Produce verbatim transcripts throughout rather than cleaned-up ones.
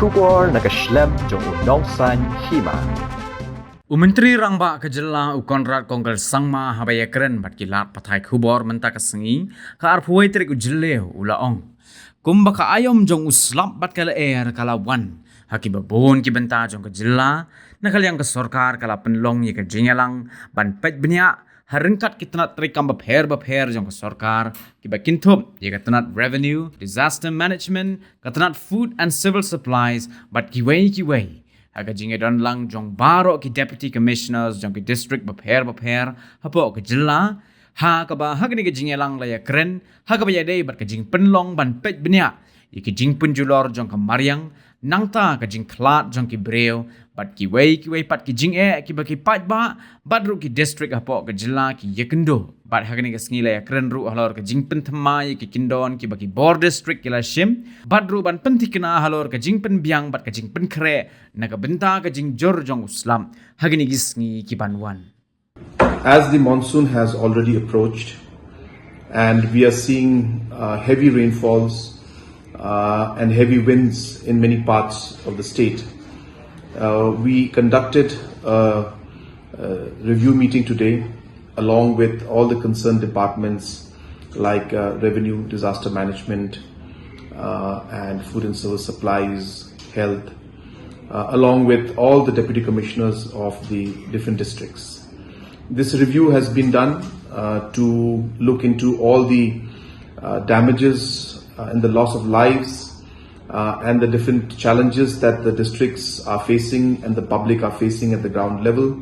Khubor na ka shlem jong u Nongsaiñ Hima. U Myntri Rangbah ka Jylla u Conrad Kongkal Sangma haba ïakren bad ki lad pathai khubor mynta ka sngi, ka arphew wei tarik u Jylliew, u la ong, kumba ka aïom jong u slap bad ka lyer ka la wan ha kiba bun ki bynta jong ka Jylla, na ka liang ka sorkar ka la pynlong ïa ka jingïalang ban peit bniah ha ryngkat ki tnat treikam bapher bapher jong ka sorkar, kiba kynthup ïa ka tnat Revenue, Disaster Management, ka tnat Food and Civil Supplies bad kiwei kiwei, ha ka jingïadon lang jong baroh ki Deputy Commissioners jong ki district bapher bapher hapoh ka Jylla, ha kaba ha kane ka jingïalang la ïakren ha kaba ïadei bad ka jingpynlong ban peit bniah ïa ki jingpynjulor jong ka mariang, nangta ka jingkhlad jong ki briew bad kiwei kiwei pat ki jingeh kiba ki paidbah bad ruh ki district hapoh ka Jylla ki ïakynduh. Bad ha kane ka sngi la ïakren ruh halor ka jingpynthikna ïa ki kyndon kiba ki bor district ki la shim, bad ruh ban pynthikna halor ka jingpynbiang bad ka jingpynkhreh na ka bynta ka jingjur jong u slap ha kine ki sngi ki ban wan. As the monsoon has already approached, and we are seeing uh, heavy rainfalls uh, and heavy winds in many parts of the state, uh, we conducted a, a review meeting today along with all the concerned departments like uh, revenue, disaster management, uh, and food and service supplies, health, uh, along with all the deputy commissioners of the different districts. This review has been done uh, to look into all the uh, damages uh, and the loss of lives uh, and the different challenges that the districts are facing and the public are facing at the ground level,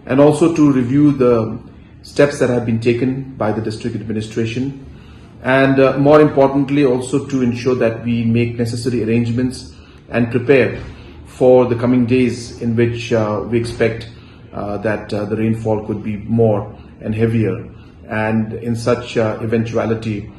and also to review the steps that have been taken by the district administration, and uh, more importantly, also to ensure that we make necessary arrangements and prepare for the coming days in which uh, we expect uh, that uh, the rainfall could be more and heavier. And in such uh, eventuality,